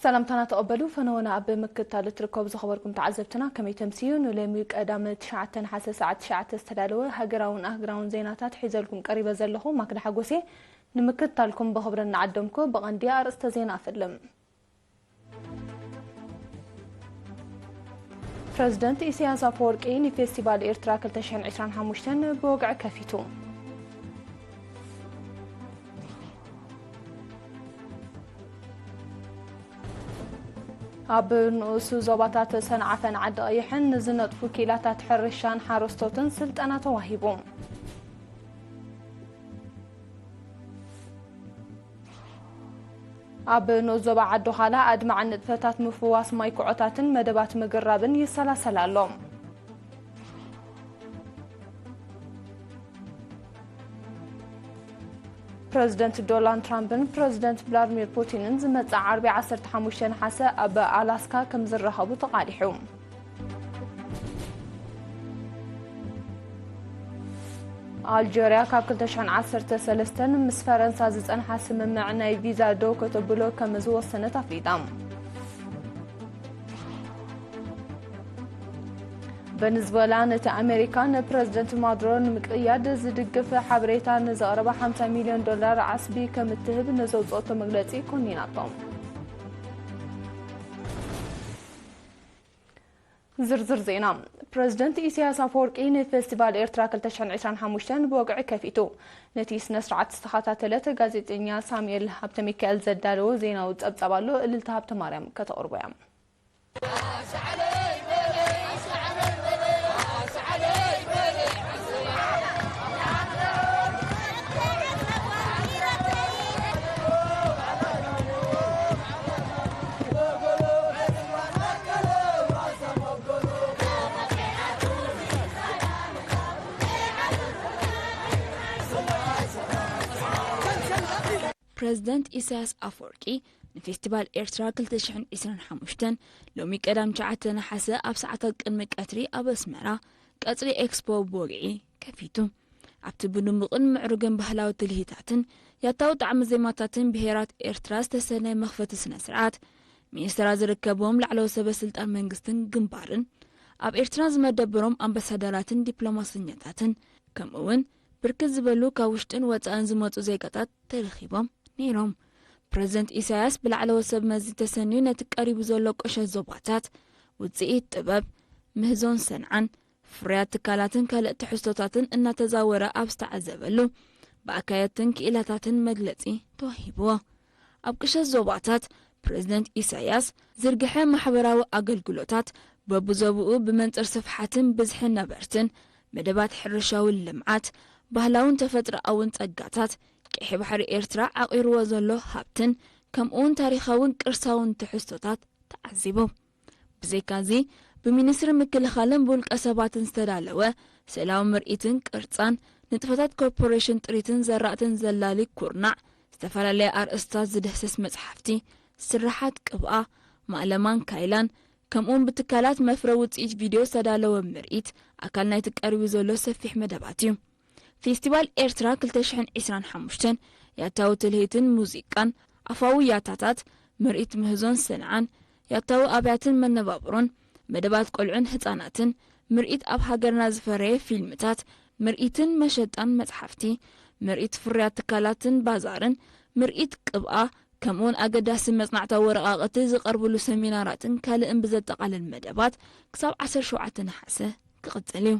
ሰላምታና ተቐበሉ። ፈነወና ኣብ ምክትታል እትርከቡ ዝኸበርኩም ተዓዘብትና ከመይ ተምስዩ? ንሎሚ ቀዳም ትሽዓተ ነሓሰ ሰዓት ትሽዓተ ዝተዳለወ ሃገራውን ኣህግራውን ዜናታት ሒዘልኩም ቀሪበ ዘለኹ ማክዳ ሓጎሴ። ንምክትታልኩም ብኽብሪ እናዓደምኩ ብቐንዲ ኣርእስተ ዜና እፍልም። ፕረዚደንት ኢሳያስ ኣፈወርቂ ንፌስቲቫል ኤርትራ ክልተ ሽሕን ዕስራን ሓሙሽተን ብወግዒ ከፊቱ። ኣብ ንኡስ ዞባታት ሰንዓፈን ዓዲ ቀይሕን ንዝነጥፉ ክኢላታት ሕርሻን ሓረስቶትን ስልጠና ተዋሂቡ። ኣብ ንኡስ ዞባ ዓዲ ዃላ ኣድማዕን ንጥፈታት ምፍዋስ ማይ ኩዖታትን መደባት ምግራብን ይሰላሰል ኣሎ። ፕረዚደንት ዶናልድ ትራምፕን ፕረዚደንት ቭላድሚር ፑቲንን ዝመጽእ ዓርቢ ዓሰርተ ሓሙሽተ ነሓሰ ኣብ ኣላስካ ከም ዝራኸቡ ተቓሊሑ። ኣልጀርያ ካብ ክልተ ሽሕን ዓሰርተ ሰለስተን ምስ ፈረንሳ ዝጸንሓ ስምምዕ ናይ ቪዛ ደው ከተብሎ ከም ዝወሰነት ኣፍሊጣ። ቨነዝዌላ ነቲ ኣሜሪካ ንፕረዚደንት ማዱሮ ንምቅያድ ዝድግፍ ሓበሬታ ንዘቕረበ ሓምሳ ሚልዮን ዶላር ዓስቢ ከም እትህብ ንዘውፅኦቶ መግለፂ ኮኒናቶ። ዝርዝር ዜና። ፕረዚደንት ኢሳያስ ኣፈወርቂ ንፌስቲቫል ኤርትራ ክልተ ሽሕን ዕስራን ሓሙሽተን ብወግዒ ከፊቱ። ነቲ ስነ ስርዓት ዝተኸታተለት ጋዜጠኛ ሳሙኤል ሃብተ ሚካኤል ዘዳለዎ ዜናዊ ጸብጻብ ኣሎ፣ እልልታ ሃብተ ማርያም ከተቕርቦ እያ። ፕረዚደንት ኢሳያስ ኣፈወርቂ ንፌስቲቫል ኤርትራ ክልተ ሽሕን ዕስራን ሓሙሽተን ሎሚ ቀዳም ትሽዓተ ነሓሰ ኣብ ሰዓታት ቅድሚ ቀትሪ ኣብ ኣስመራ ቀጽሪ ኤክስፖ ብወግዒ ከፊቱ። ኣብቲ ብድሙቕን ምዕሩግን ባህላዊ ትልሂታትን ያታዊ ጣዕሚ ዜማታትን ብሄራት ኤርትራ ዝተሰነየ መኽፈቲ ስነ ስርዓት፣ ሚኒስትራት ዝርከብዎም ላዕለዎት ሰበ ስልጣን መንግስትን ግንባርን፣ ኣብ ኤርትራ ዝመደበሮም ኣምባሳደራትን ዲፕሎማሰኛታትን፣ ከምኡ እውን ብርክት ዝበሉ ካብ ውሽጥን ወጻእን ዝመጹ ዜጋታት ተረኺቦም ነይሮም። ፕረዚደንት ኢሳያስ ብላዕለዎት ሰብ መዚ ተሰንዩ ነቲ ቀሪቡ ዘሎ ቁሸት ዞባታት፣ ውጽኢት ጥበብ፣ ምህዞን ሰንዓን፣ ፍርያት ትካላትን ካልእ ትሕዝቶታትን እናተዛወረ ኣብ ዝተዓዘበሉ፣ ብኣካየድትን ክኢላታትን መግለጺ ተዋሂብዎ። ኣብ ቁሸት ዞባታት፣ ፕረዚደንት ኢሳያስ ዝርግሐ ማሕበራዊ ኣገልግሎታት፣ በብዞብኡ ብመንጽር ስፍሓትን ብዝሒ ነበርትን፣ መደባት ሕርሻዊ ልምዓት፣ ባህላውን ተፈጥሮኣውን ጸጋታት፣ ቀይሕ ባሕሪ ኤርትራ ዓቒርዎ ዘሎ ሃብትን፣ ከምኡውን ታሪኻውን ቅርሳውን ትሕዝቶታት ተዓዚቡ። ብዘይካዚ፣ ብሚኒስትሪ ምክልኻልን ብውልቀ ሰባትን ዝተዳለወ ስእላዊ ምርኢትን ቅርጻን፣ ንጥፈታት ኮርፖሬሽን ጥሪትን ዘራእትን ዘላሊ ኩርናዕ፣ ዝተፈላለየ ኣርእስታት ዝድህስስ መጽሓፍቲ፣ ስርሓት ቅብኣ፣ ማእለማን ካይላን፣ ከምኡውን ብትካላት መፍረ ውጽኢት ቪድዮ ዝተዳለወ ምርኢት፣ ኣካል ናይቲ ቀሪቡ ዘሎ ሰፊሕ መደባት እዩ። ፌስቲቫል ኤርትራ ክልተ ሽሕን ዕስራን ሓሙሽተን ያታዊ ትልሂትን ሙዚቃን፣ ኣፋዊ ያታታት፣ ምርኢት ምህዞን ሰንዓን፣ ያታዊ ኣብያትን መነባብሮን፣ መደባት ቆልዑን ህጻናትን፣ ምርኢት ኣብ ሃገርና ዝፈረየ ፊልምታት፣ ምርኢትን መሸጣን መጽሓፍቲ፣ ምርኢት ፍርያት ትካላትን ባዛርን፣ ምርኢት ቅብኣ፣ ከምኡውን ኣገዳሲ መጽናዕታዊ ወረቓቕቲ ዝቐርብሉ ሰሚናራትን ካልእን ብዘጠቓልል መደባት ክሳብ ዓሰርተ ሸውዓተ ነሓሰ ክቕጽል እዩ።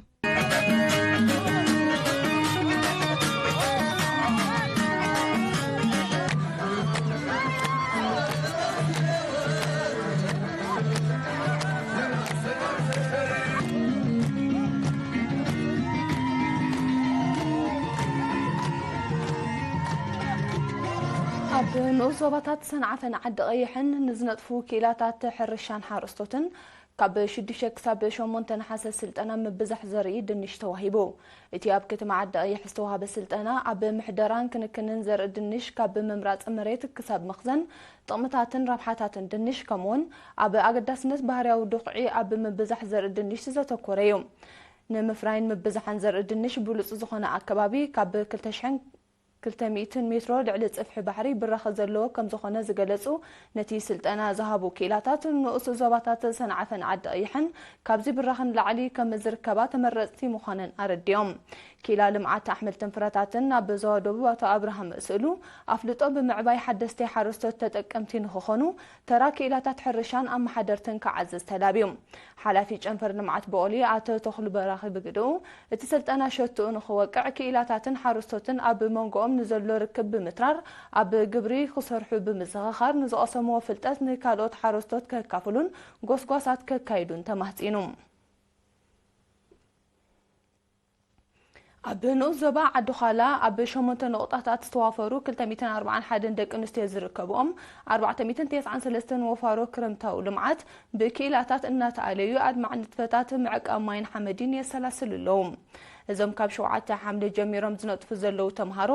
ኣብ ንኡስ ዞባታት ሰንዓፈን ዓዲ ቀይሕን ንዝነጥፉ ክኢላታት ሕርሻን ሓረስቶትን ካብ ሽዱሽተ ክሳብ ሸሞንተ ነሓሰ ስልጠና ምብዛሕ ዘርኢ ድንሽ ተዋሂቡ። እቲ ኣብ ከተማ ዓዲ ቀይሕ ዝተዋህበ ስልጠና ኣብ ምሕደራን ክንክንን ዘርኢ ድንሽ ካብ ምምራጽ መሬት ክሳብ መኽዘን ጥቕምታትን ረብሓታትን ድንሽ ከምኡውን ኣብ ኣገዳስነት ባህርያዊ ዱኽዒ ኣብ ምብዛሕ ዘርኢ ድንሽ ዘተኮረ እዩ። ንምፍራይን ምብዛሕን ዘርኢ ድንሽ ብሉጽ ዝኾነ ኣከባቢ ካብ ክልተ ሽሕን ክልተ ሚእትን ሜትሮ ልዕሊ ጽፍሒ ባሕሪ ብራኸ ዘለዎ ከም ዝኾነ ዝገለጹ ነቲ ስልጠና ዝሃቡ ክኢላታት፣ ንኡስ ዞባታት ሰንዓፈን ዓዲ ቀይሕን ካብዚ ብራኸ ንላዕሊ ከም ዝርከባ ተመረጽቲ ምዃነን ኣረዲኦም። ክኢላ ልምዓት ኣሕምልትን ፍረታትን ኣብ ዞባ ደቡብ ኣቶ ኣብርሃም ስእሉ፣ ኣፍልጦ ብምዕባይ ሓደስቲ ሓረስቶት ተጠቀምቲ ንክኾኑ ተራ ክኢላታት ሕርሻን ኣመሓደርትን ክዓዝዝ ተላብዩ። ሓላፊ ጨንፈር ልምዓት በቑሊ ኣቶ ተኽሉ በራኺ ብግድኡ፣ እቲ ስልጠና ሸትኡ ንኽወቅዕ ክኢላታትን ሓረስቶትን ኣብ መንጎኦም ንዘሎ ርክብ ብምትራር ኣብ ግብሪ ክሰርሑ ብምዝኽኻር፣ ንዝቐሰምዎ ፍልጠት ንካልኦት ሓረስቶት ከካፍሉን ጎስጓሳት ከካይዱን ተማህጺኑ። ኣብ ንኡስ ዞባ ዓዲ ዃላ ኣብ ሸሞንተ ነቑጣታት ዝተዋፈሩ ክልተ ሚእትን ኣርባዓን ሓደን ደቂ ኣንስትዮ ዝርከብኦም ኣርባዕተ ሚእትን ተስዓን ሰለስተን ወፋሮ ክረምታዊ ልምዓት ብክኢላታት እናተኣለዩ ኣድማዕ ንጥፈታት ምዕቃብ ማይን ሓመድን የሰላስሉ ኣለዉ። እዞም ካብ ሸውዓተ ሓምለ ጀሚሮም ዝነጥፉ ዘለዉ ተምሃሮ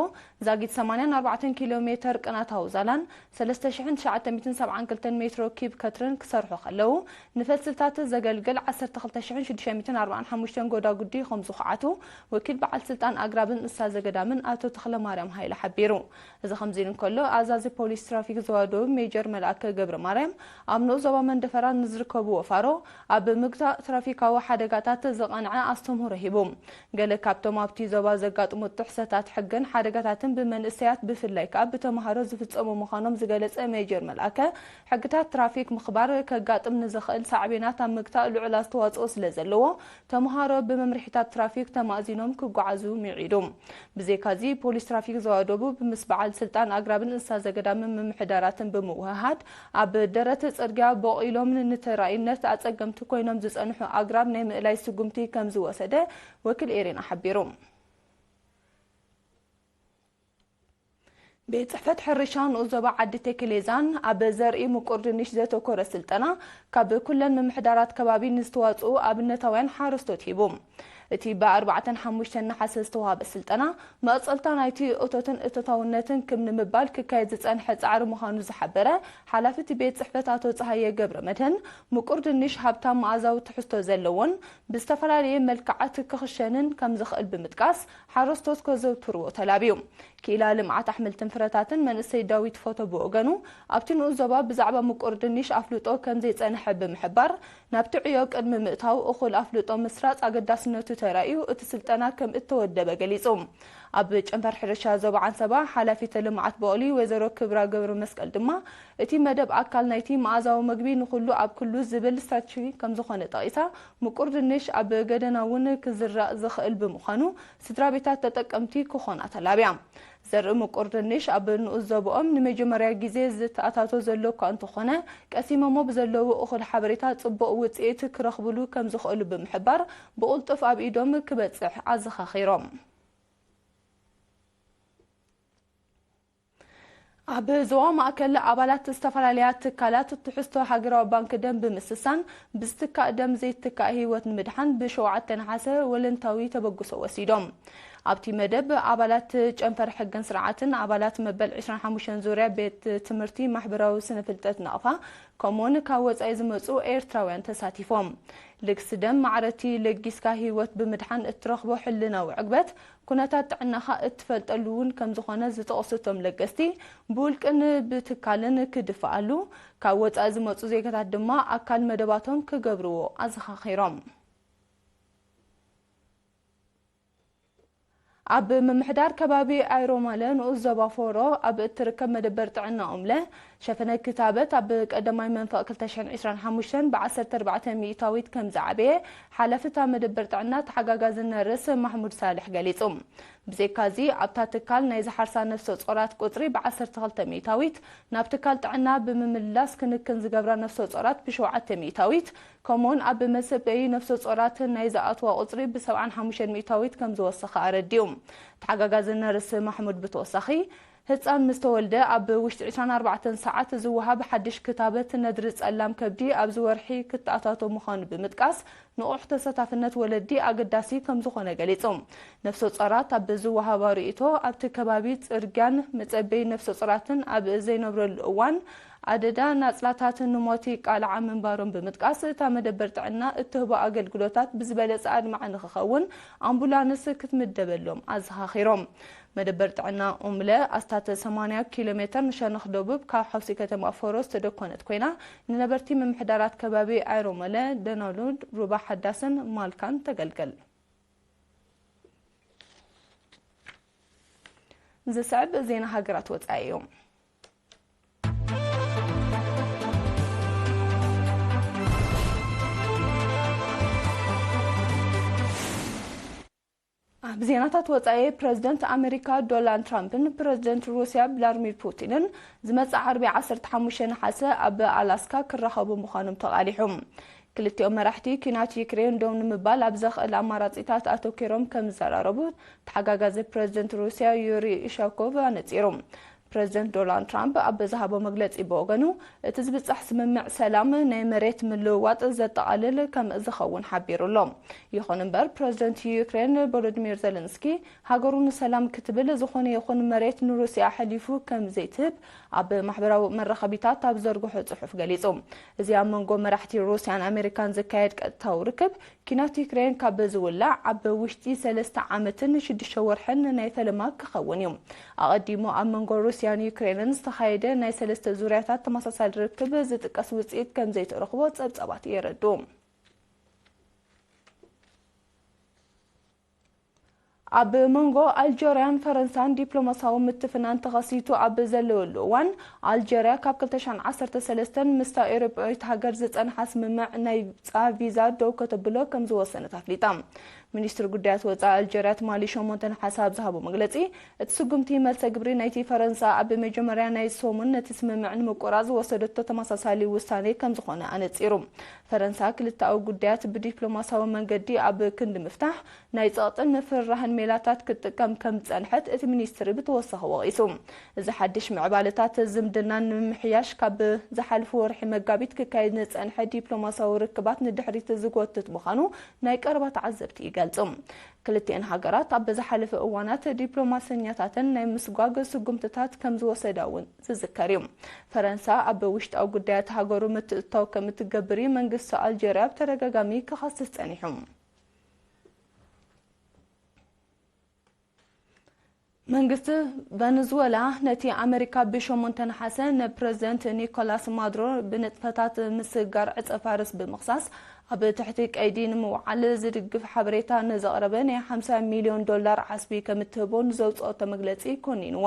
ዛጊት ሰማንያን ኣርባዕተን ኪሎ ሜተር ቅናታዊ ዛላን ሰለስተ ሽሕን ትሽዓተ ሚእትን ሰብዓን ክልተን ሜትሮ ኪብ ከትርን ክሰርሑ ከለዉ፣ ንፈልስታት ዘገልግል ዓሰርተ ክልተ ሽሕን ሽዱሽተ ሚእትን ኣርባዓን ሓሙሽተን ጎዳጉዲ ከም ዝኹዓቱ ወኪል በዓል ስልጣን ኣግራብን እንስሳ ዘገዳምን ኣቶ ተኽለማርያም ሃይለ ሓቢሩ። እዚ ከምዚ ኢሉ እንከሎ፣ ኣዛዚ ፖሊስ ትራፊክ ዞባ ደቡብ ሜጀር መልኣከ ገብረ ማርያም፣ ኣብ ንኡስ ዞባ መንደፈራ ንዝርከቡ ወፋሮ ኣብ ምግታእ ትራፊካዊ ሓደጋታት ዝቐንዐ ኣስተምህሮ ሂቡ። ገለ ካብቶም ኣብቲ ዞባ ዘጋጥሙ ጥሕሰታት ሕግን ሓደጋታትን ብመንእሰያት ብፍላይ ከኣ ብተምሃሮ ዝፍጸሙ ምዃኖም ዝገለጸ ሜጀር መልኣከ፣ ሕግታት ትራፊክ ምኽባር ከጋጥም ንዝኽእል ሳዕቤናት ኣብ ምግታእ ልዑል ኣስተዋጽኦ ስለ ዘለዎ፣ ተምሃሮ ብመምርሒታት ትራፊክ ተማእዚኖም ክጓዓዙ ምዒዱ። ብዘይካዚ፣ ፖሊስ ትራፊክ ዞባ ደቡብ ምስ በዓል ስልጣን ኣግራብን እንስሳ ዘገዳምን ምምሕዳራትን ብምውህሃድ፣ ኣብ ደረት ጽርግያ ቦቒሎም ንተራእዩነት ኣጸገምቲ ኮይኖም ዝጸንሑ ኣግራብ ናይ ምእላይ ስጉምቲ ከም ዝወሰደ ወኪል ኤሬና ሓቢሩ። ቤት ጽሕፈት ሕርሻ ንኡስ ዞባ ዓዲ ቴክሌዛን ኣብ ዘርኢ ምቁር ድንሽ ዘተኮረ ስልጠና ካብ ኩለን ምምሕዳራት ከባቢ ንዝተዋጽኡ ኣብነታውያን ሓረስቶት ሂቡ። እቲ ብኣርባዕተን ሓሙሽተን ነሓሰ ዝተዋህበ ስልጠና፣ መቐጸልታ ናይቲ እቶትን እቶታውነትን ክብ ንምባል ክካየድ ዝጸንሐ ጻዕሪ ምዃኑ ዝሓበረ ሓላፊ እቲ ቤት ጽሕፈት ኣቶ ጸሃየ ገብረ መድህን፣ ምቁር ድንሽ ሃብታም መኣዛዊ ትሕዝቶ ዘለዎን ብዝተፈላለየ መልክዓት ክኽሸንን ከም ዝኽእል ብምጥቃስ፣ ሓረስቶት ከዘውትርዎ ተላብዩ። ክኢላ ልምዓት ኣሕምልትን ፍረታትን መንእሰይ ዳዊት ፎቶ ብወገኑ፣ ኣብቲ ንኡስ ዞባ ብዛዕባ ምቁር ድንሽ ኣፍልጦ ከም ዘይጸንሐ ብምሕባር፣ ናብቲ ዕዮ ቅድሚ ምእታው እኹል ኣፍልጦ ምስራጽ ኣገዳስነቱ ተራእዩ እቲ ስልጠና ከም እተወደበ ገሊጹ። ኣብ ጨንፈር ሕርሻ ዞባ ዓንሰባ ሓላፊት ልምዓት በቑሊ ወይዘሮ ክብራ ገብረ መስቀል ድማ፣ እቲ መደብ ኣካል ናይቲ መኣዛዊ መግቢ ንኹሉ ኣብ ኩሉ ዝብል ስትራተጂ ከም ዝኾነ ጠቒሳ፣ ምቁር ድንሽ ኣብ ገደና እውን ክዝራእ ዝኽእል ብምዃኑ፣ ስድራ ቤታት ተጠቀምቲ ክኾና ተላብያ። ዘርኢ ምቁር ድንሽ ኣብ ንኡስ ዞባኦም ንመጀመርያ ግዜ ዝተኣታቶ ዘሎ እኳ እንተኾነ፣ ቀሲሞሞ ብዘለዉ እኹል ሓበሬታ ጽቡቕ ውጽኢት ክረኽብሉ ከም ዝኽእሉ ብምሕባር፣ ብቕልጡፍ ኣብ ኢዶም ክበጽሕ ኣዘኻኺሮም። ኣብ ዞባ ማእከል ኣባላት ዝተፈላለያ ትካላት ትሕዝቶ ሃገራዊ ባንክ ደም ብምስሳን ብዝትካእ ደም ዘይትካእ ህይወት ንምድሓን ብሸውዓተ ነሓሰ ወለንታዊ ተበግሶ ወሲዶም። ኣብቲ መደብ ኣባላት ጨንፈር ሕግን ስርዓትን ኣባላት መበል ዕስራን ሓሙሽተን ዙርያ ቤት ትምህርቲ ማሕበራዊ ስነ ፍልጠት ናቕፋ ከምኡውን ካብ ወጻኢ ዝመጹ ኤርትራውያን ተሳቲፎም። ልግሲ ደም ማዕረቲ ለጊስካ ህይወት ብምድሓን እትረኽቦ ሕልናዊ ዕግበት፣ ኩነታት ጥዕናኻ እትፈልጠሉ እውን ከም ዝኾነ ዝጠቕሱ እቶም ለገስቲ፣ ብውልቅን ብትካልን ክድፋኣሉ፣ ካብ ወጻኢ ዝመጹ ዜጋታት ድማ ኣካል መደባቶም ክገብርዎ ኣዘኻኺሮም። ኣብ ምምሕዳር ከባቢ ኣይሮማለ ንኡስ ዞባ ፎሮ ኣብ እትርከብ መደበር ጥዕና ኦምለ ሸፈነ ክታበት ኣብ ቀዳማይ መንፈቕ ክልተ ሽሕን ዕስራን ሓሙሽተን ብዓሰርተ ኣርባዕተ ሚእታዊት ከም ዝዓበየ ሓላፊ እታ መደበር ጥዕና ተሓጋጋዚ ነርስ ማሕሙድ ሳልሕ ገሊጹ። ብዘይካዚ ኣብታ ትካል ናይ ዝሓርሳ ነፍሰ ጾራት ቁጽሪ ብዓሰርተ ክልተ ሚእታዊት ናብ ትካል ጥዕና ብምምላስ ክንክን ዝገብራ ነፍሰ ጾራት ብሸውዓተ ሚእታዊት ከምኡውን ኣብ መሰበዪ ነፍሰ ጾራት ናይ ዝኣትዋ ቁጽሪ ብሰብዓን ሓሙሽተን ሚእታዊት ከም ዝወሰኸ ኣረዲኡ። ተሓጋጋዚ ነርስ ማሕሙድ ብተወሳኺ፣ ህጻን ምስ ተወልደ ኣብ ውሽጢ ዕስራን ኣርባዕተን ሰዓት ዝወሃብ ሓድሽ ክታበት ነድሪ ጸላም ከብዲ ኣብዚ ወርሒ ክተኣታቶ ምዃኑ ብምጥቃስ፣ ንቑሕ ተሳታፍነት ወለዲ ኣገዳሲ ከም ዝኾነ ገሊጹ። ነፍሰ ጾራት ኣብ ዝወሃባ ርእይቶ፣ ኣብቲ ከባቢ ጽርግያን መጸበዪ ነፍሰ ጾራትን ኣብ ዘይነብረሉ እዋን፣ ኣደዳ ናጽላታት ንሞት ይቃልዓ ምንባሮም ብምጥቃስ፣ እታ መደበር ጥዕና እትህቦ ኣገልግሎታት ብዝበለጸ ኣድማዒ ንኽኸውን ኣምቡላንስ ክትምደበሎም ኣዘኻኺሮም። መደበር ጥዕና ኡምለ ኣስታት ሰማንያ ኪሎ ሜተር ንሸነኽ ደቡብ ካብ ሓውሲ ከተማ ፎሮ ዝተደኮነት ኮይና፣ ንነበርቲ ምምሕዳራት ከባቢ ኣይሮመለ፣ ደናሉድ፣ ሩባ ሓዳስን ማልካን ተገልግል። ዝስዕብ ዜና ሃገራት ወጻኢ እዩ። ኣብ ዜናታት ወጻኢ፣ ፕረዚደንት ኣመሪካ ዶናልድ ትራምፕን ፕረዚደንት ሩስያ ቭላድሚር ፑቲንን ዝመጽእ ዓርቢ ዓሰርተ ሓሙሽተ ነሓሰ ኣብ ኣላስካ ክራኸቡ ምዃኖም ተቓሊሑ። ክልቲኦም መራሕቲ፣ ኲናት ዩክሬን ደው ንምባል ኣብ ዘኽእል ኣማራጺታት ኣተኲሮም ከም ዝዘራረቡ ተሓጋጋዚ ፕረዚደንት ሩስያ ዩሪ ኢሻኮቭ ኣነጺሩ። ፕረዚደንት ዶናልድ ትራምፕ ኣብ ዝሃቦ መግለጺ ብወገኑ፣ እቲ ዝብጻሕ ስምምዕ ሰላም ናይ መሬት ምልውዋጥ ዘጠቓልል ከም ዝኸውን ሓቢሩ ኣሎ። ይኹን እምበር፣ ፕረዚደንት ዩክሬን ቮሎዲሚር ዜለንስኪ፣ ሃገሩ ንሰላም ክትብል ዝኾነ ይኹን መሬት ንሩስያ ኣሕሊፉ ከም ዘይትህብ ኣብ ማሕበራዊ መራኸቢታት ኣብ ዘርግሖ ጽሑፍ ገሊጹ። እዚ ኣብ መንጎ መራሕቲ ሩስያን ኣሜሪካን ዝካየድ ቀጥታዊ ርክብ፣ ኲናት ዩክሬን ካብ ዝውላዕ ኣብ ውሽጢ ሰለስተ ዓመትን ሽዱሽተ ወርሕን ናይ ፈለማ ክኸውን እዩ። ኣቐዲሙ ኣብ መንጎ ሩስያን ዩክሬንን ዝተኻየደ ናይ ሰለስተ ዙርያታት ተመሳሳሊ ርክብ ዝጥቀስ ውጽኢት ከም ዘይተረኽቦ ጸብጻባት የረድኡ። ኣብ መንጎ ኣልጀርያን ፈረንሳን ዲፕሎማሲያዊ ምትፍናን ተኸሲቱ ኣብ ዘለወሉ እዋን፣ ኣልጀርያ ካብ ክልተ ሽሕን ዓሰርተ ሰለስተን ምስታ ኤውሮጳዊት ሃገር ዝጸንሓ ስምምዕ ናይ ጻ ቪዛ ደው ከተብሎ ከም ዝወሰነት ኣፍሊጣ። ሚኒስትሪ ጉዳያት ወጻኢ ኣልጀርያ ትማሊ ሸሞንተ ነሓሰ ኣብ ዝሃቦ መግለጺ፣ እቲ ስጉምቲ መልሰ ግብሪ ናይቲ ፈረንሳ ኣብ መጀመርያ ናይ ሰሙን ነቲ ስምምዕ ንምቁራጽ ዝወሰደቶ ተመሳሳሊ ውሳኔ ከም ዝኾነ ኣነጺሩ። ፈረንሳ ክልተኣዊ ጉዳያት ብዲፕሎማሲያዊ መንገዲ ኣብ ክንዲ ምፍታሕ ናይ ጸቕጥን ምፍርራህን ሜላታት ክትጥቀም ከም ዝጸንሐት እቲ ሚኒስትሪ ብተወሳኺ ወቒሱ። እዚ ሓድሽ ምዕባለታት ዝምድና ንምምሕያሽ ካብ ዝሓለፈ ወርሒ መጋቢት ክካየድ ዝጸንሐ ዲፕሎማሲያዊ ርክባት ንድሕሪት ዝጎትት ምዃኑ ናይ ቀረባ ተዓዘብቲ ይገልጹ። ክልቲኤን ሃገራት ኣብ ዝሓለፈ እዋናት ዲፕሎማሰኛታተን ናይ ምስጓግ ስጉምትታት ከም ዝወሰዳ እውን ዝዝከር እዩ። ፈረንሳ ኣብ ውሽጣዊ ጉዳያት ሃገሩ ምትእትታው ከም እትገብር መንግስቲ ኣልጀርያ ብተደጋጋሚ ክኸስስ ጸኒሑ። መንግስቲ ቨነዙወላ ነቲ ኣመሪካ ብሸሞንተ ነሓሰ ንፕረዚደንት ኒኮላስ ማዱሮ ብንጥፈታት ምስግጋር ዕጸ ፋርስ ብምኽሳስ፣ ኣብ ትሕቲ ቀይዲ ንምውዓል ዝድግፍ ሓበሬታ ንዘቕረበ ናይ ሓምሳ ሚልዮን ዶላር ዓስቢ ከም እትህቦ ንዘውጽኦቶ መግለጺ ኮኒንዎ።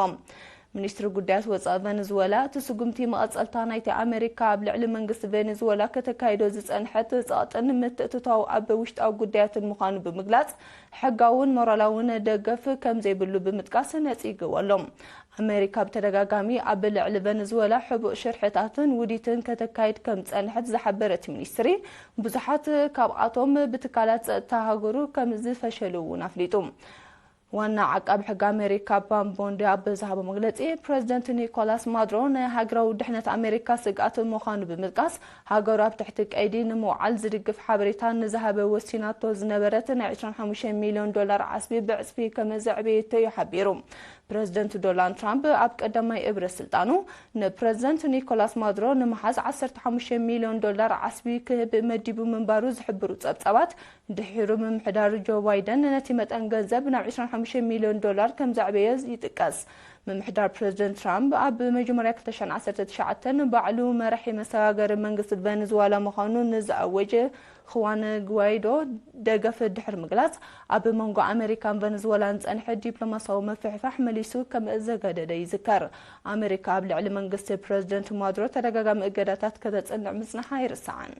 ሚኒስትሪ ጉዳያት ወጻኢ ቨነዙወላ፣ እቲ ስጉምቲ መቐጸልታ ናይቲ ኣመሪካ ኣብ ልዕሊ መንግስቲ ቨነዙወላ ከተካይዶ ዝጸንሐት ጸቕጥን ምትእትታው ኣብ ውሽጣዊ ጉዳያትን ምዃኑ ብምግላጽ፣ ሕጋውን ሞራላውን ደገፍ ከም ዘይብሉ ብምጥቃስ ነጺግዎ ኣሎ። ኣመሪካ ብተደጋጋሚ ኣብ ልዕሊ ቨነዙወላ ሕቡእ ሽርሕታትን ውዲትን ከተካይድ ከም ዝጸንሐት ዝሓበረ እቲ ሚኒስትሪ፣ ብዙሓት ካብኣቶም ብትካላት ጸጥታ ሃገሩ ከም ዝፈሸሉ እውን ኣፍሊጡ። ዋና ዓቃቢ ሕጊ ኣሜሪካ ፓም ቦንዲ ኣብ ዝሃቦ መግለጺ፣ ፕረዚደንት ኒኮላስ ማዱሮ ንሃገራዊ ድሕነት ኣሜሪካ ስግኣት ምዃኑ ብምጥቃስ፣ ሃገሩ ኣብ ትሕቲ ቀይዲ ንምውዓል ዝድግፍ ሓበሬታ ንዝሃበ ወሲናቶ ዝነበረት ናይ ዕስራን ሓሙሽተን ሚልዮን ዶላር ዓስቢ ብዕጽፊ ከም ዘዕበየቶ እዩ ሓቢሩ። ፕረዚደንት ዶናልድ ትራምፕ ኣብ ቀዳማይ እብረ ስልጣኑ ንፕረዚደንት ኒኮላስ ማዱሮ ንምሓዝ ዓሰርተ ሓሙሽተ ሚልዮን ዶላር ዓስቢ ክህብ መዲቡ ምንባሩ ዝሕብሩ ጸብጻባት፣ ድሒሩ ምምሕዳር ጆ ባይደን ነቲ መጠን ገንዘብ ናብ ዕስራን ሓሙሽተን ሚልዮን ዶላር ከም ዘዕበየ ይጥቀስ። ምምሕዳር ፕረዚደንት ትራምፕ ኣብ መጀመርያ ክልተ ሽሕን ዓሰርተ ትሽዓተን ባዕሉ መራሒ መሰጋገሪ መንግስቲ ቨነዙዋላ ምዃኑ ንዝኣወጀ ኹዋን ግዋይዶ ደገፍ ድሕሪ ምግላጽ፣ ኣብ መንጎ ኣመሪካን ቨነዙወላን ዝጸንሐ ዲፕሎማሲያዊ ምፍሕፋሕ መሊሱ ከም ዘገደደ ይዝከር። ኣመሪካ ኣብ ልዕሊ መንግስቲ ፕረዚደንት ማዱሮ ተደጋጋሚ እገዳታት ከተጽንዕ ምጽንሓ ኣይርሳዕን።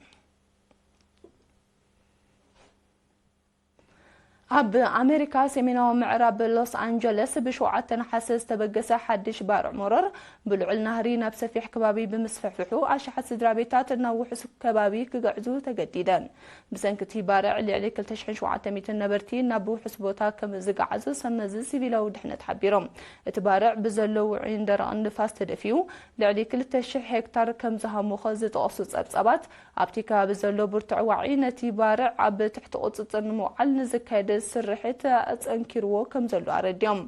ኣብ ኣመሪካ ሰሜናዊ ምዕራብ ሎስ ኣንጀለስ ብሸውዓተ ነሓሰ ዝተበገሰ ሓድሽ ባርዕ መሮር ብልዑል ናህሪ ናብ ሰፊሕ ከባቢ ብምስፍሕፍሑ ኣሽሓት ስድራ ቤታት ናብ ውሑስ ከባቢ ክግዕዙ ተገዲደን። ብሰንኪ እቲ ባርዕ ልዕሊ ክልተ ሽሕን ሸውዓተ ሚእትን ነበርቲ ናብ ውሑስ ቦታ ከም ዝገዓዙ ሰብ መዚ ሲቪላዊ ድሕነት ሓቢሮም። እቲ ባርዕ ብዘሎ ውዑይን ደረቕን ንፋስ ተደፊኡ ልዕሊ ክልተ ሽሕ ሄክታር ከም ዝሃሙኸ ዝጠቐሱ ጸብጻባት ኣብቲ ከባቢ ዘሎ ብርቱዕ ዋዒ ነቲ ባርዕ ኣብ ትሕቲ ቁጽጽር ንምውዓል ንዝካየደ ስርሒት ኣጸንኪርዎ ከም ዘሎ ኣረዲኦም።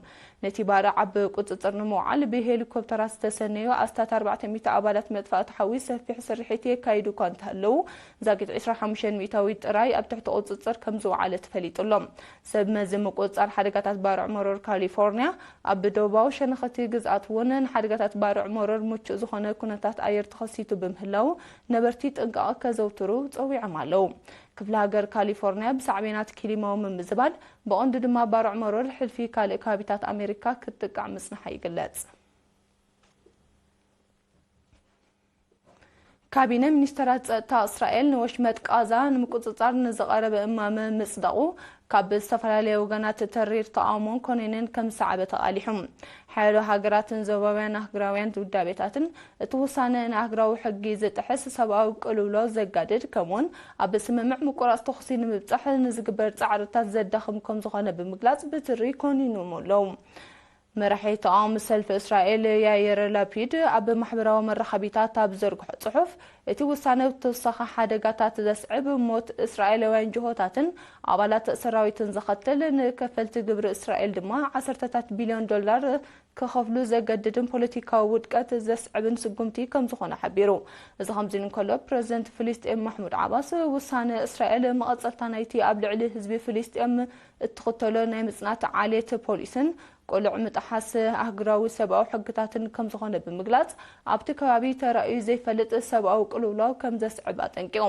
ነቲ ባርዕ ኣብ ቁጽጽር ንምውዓል ብሄሊኮፕተራት ዝተሰነዩ ኣስታት ኣርባዕተ ሚእቲ ኣባላት መጥፋእቲ ሓዊ ሰፊሕ ስርሒት የካይዱ እኳ እንተሃለዉ፣ ዛጊት ዕስራን ሓሙሽተን ሚእታዊት ጥራይ ኣብ ትሕቲ ቁጽጽር ከም ዝወዓለ ተፈሊጡ ኣሎ። ሰብ መዚ ምቁጽጻር ሓደጋታት ባርዕ መሮር ካሊፎርኒያ፣ ኣብ ደቡባዊ ሸነኸቲ ግዝኣት እውን ንሓደጋታት ባርዕ መሮር ምቹእ ዝኾነ ኩነታት ኣየር ተኸሲቱ ብምህላዉ፣ ነበርቲ ጥንቃቐ ከዘውትሩ ጸዊዖም ኣለዉ። ክፍለ ሃገር ካሊፎርኒያ ብሳዕቤናት ክሊማዊ ምምዝባል፣ ብቐንዱ ድማ ባርዕ መሮር፣ ሕልፊ ካልእ ከባቢታት ኣሜሪካ ክትጥቃዕ ምጽንሓ ይግለጽ። ካቢነ ሚኒስተራት ጸጥታ እስራኤል ንወሽመጥ ቃዛ ንምቁጽጻር ንዝቐረበ እማመ ምጽዳቑ፣ ካብ ዝተፈላለያ ወገናት ተሪር ተቓውሞን ኮነንን ከም ዝሰዓበ ተቓሊሑ። ሓያሎ ሃገራትን ዞባውያን ኣህጉራውያን ውዳቤታትን፣ እቲ ውሳነ ንኣህጉራዊ ሕጊ ዝጥሕስ፣ ሰብኣዊ ቅልውላው ዘጋድድ፣ ከምኡውን ኣብ ስምምዕ ምቁራጽ ተኹሲ ንምብጻሕ ንዝግበር ጻዕርታት ዘዳኽም ከም ዝኾነ ብምግላጽ ብትሪ ኮኒኖም ኣለዉ። መራሒ ተቓዋሚ ሰልፊ እስራኤል ያየር ላፒድ ኣብ ማሕበራዊ መራኸቢታት ኣብ ዘርግሖ ጽሑፍ፣ እቲ ውሳነ ተወሳኺ ሓደጋታት ዘስዕብ፣ ሞት እስራኤላውያን ጅሆታትን ኣባላት ሰራዊትን ዘኸትል፣ ንከፈልቲ ግብሪ እስራኤል ድማ ዓሰርተታት ቢልዮን ዶላር ክኸፍሉ ዘገድድን ፖለቲካዊ ውድቀት ዘስዕብን ስጉምቲ ከም ዝኾነ ሓቢሩ። እዚ ከምዚ እንከሎ፣ ፕረዚደንት ፍልስጤም ማሕሙድ ዓባስ፣ ውሳነ እስራኤል መቐጸልታ ናይቲ ኣብ ልዕሊ ህዝቢ ፍልስጤም እትኽተሎ ናይ ምጽናት ዓሌት ፖሊስን ቅሉዕ ምጥሓስ ኣህጉራዊ ሰብኣዊ ሕግታትን ከም ዝኾነ ብምግላጽ፣ ኣብቲ ከባቢ ተራእዩ ዘይፈልጥ ሰብኣዊ ቅልውላው ከም ዘስዕብ ኣጠንቂቑ።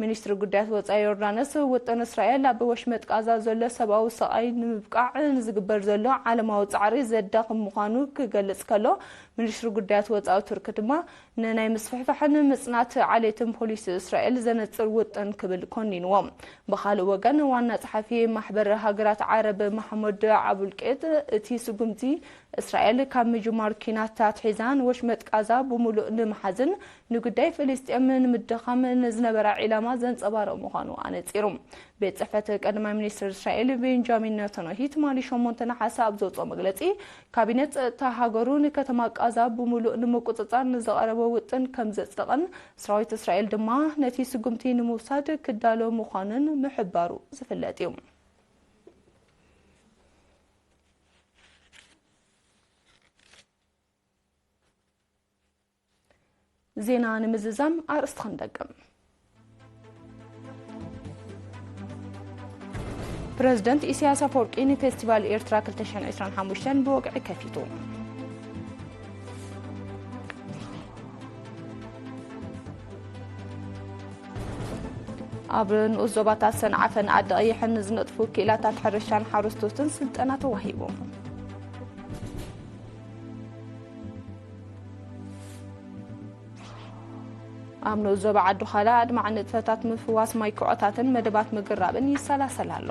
ሚኒስትሪ ጉዳያት ወጻኢ ዮርዳኖስ፣ ውጥን እስራኤል ኣብ ወሽመጥ ቃዛ ዘሎ ሰብኣዊ ስቓይ ንምብቃዕ ንዝግበር ዘሎ ዓለማዊ ጻዕሪ ዘዳኽም ምዃኑ ክገልጽ ከሎ፣ ሚኒስትሪ ጉዳያት ወጻኢ ቱርክ ድማ፣ ንናይ ምስፍሕፋሕን ምጽናት ዓሌትን ፖሊሲ እስራኤል ዘነጽር ውጥን ክብል ኮኒንዎ። ብኻልእ ወገን፣ ዋና ጸሓፊ ማሕበር ሃገራት ዓረብ መሐመድ ኣቡልቄጥ፣ እቲ ስጉምቲ እስራኤል ካብ ምጅማር ኲናት ኣትሒዛ ንወሽመጥ ቃዛ ብምሉእ ንምሓዝን ንጉዳይ ፍልስጤም ንምድኻም ንዝነበራ ዒላማ ዘንጸባርቕ ምዃኑ ኣነጺሩ። ቤት ጽሕፈት ቀዳማይ ሚኒስትር እስራኤል ቤንጃሚን ነታንያሁ ትማሊ ሸሞንተ ነሓሰ ኣብ ዘውጽኦ መግለጺ፣ ካቢኔት ጸጥታ ሃገሩ ንከተማ ቃዛ ብምሉእ ንምቁጽጻር ንዝቐረበ ውጥን ከም ዘጽደቐን፣ ሰራዊት እስራኤል ድማ ነቲ ስጉምቲ ንምውሳድ ክዳሎ ምዃኑን ምሕባሩ ዝፍለጥ እዩ። ዜና ንምዝዛም ኣርእስቲ ክንደግም። ፕረዚደንት ኢሳያስ ኣፈወርቂ ንፌስቲቫል ኤርትራ ክልተ ሽሕን ዕስራን ሓሙሽተን ብወግዒ ከፊቱ። ኣብ ንኡስ ዞባታት ሰንዓፈን ዓዲ ቀይሕን ንዝነጥፉ ክኢላታት ሕርሻን ሓረስቶትን ስልጠና ተዋሂቡ። ኣብ ንኡስ ዞባ ዓዲ ዃላ ኣድማዒ ንጥፈታት ምፍዋስ ማይ ክዖታትን መደባት ምግራብን ይሰላሰል ኣሎ።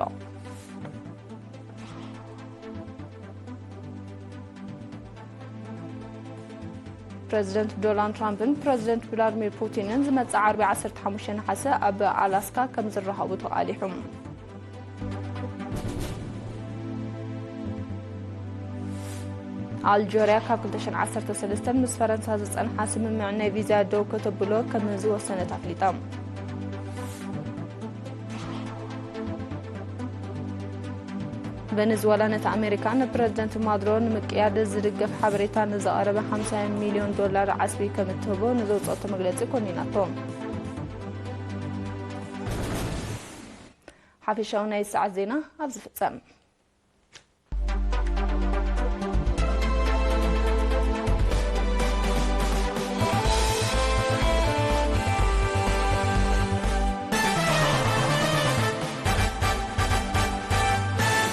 ፕረዚደንት ዶናልድ ትራምፕን ፕረዚደንት ቭላድሚር ፑቲንን ዝመጽእ ዓርቢ ዓሰርተ ሓሙሽተ ነሓሰ ኣብ ኣላስካ ከም ዝራኸቡ ተቓሊሑ። ኣልጀርያ ካብ ክልተ ሽሕን ዓሰርተ ሰለስተን ምስ ፈረንሳ ዝጸንሓ ስምምዕ ናይ ቪዛ ደው ከተብሎ ከም ዝወሰነት ኣፍሊጣ። ቨነዝወላ ነቲ ኣሜሪካ ንፕረዚደንት ማዱሮ ንምቅያድ ዝድግፍ ሓበሬታ ንዘቕረበ ሓምሳ ሚልዮን ዶላር ዓስቢ ከም እትህቦ ንዘውፅኦቶ መግለፂ ኮኒናቶ። ሓፈሻዊ ናይ ሰዓት ዜና ኣብዚ ፍጸም።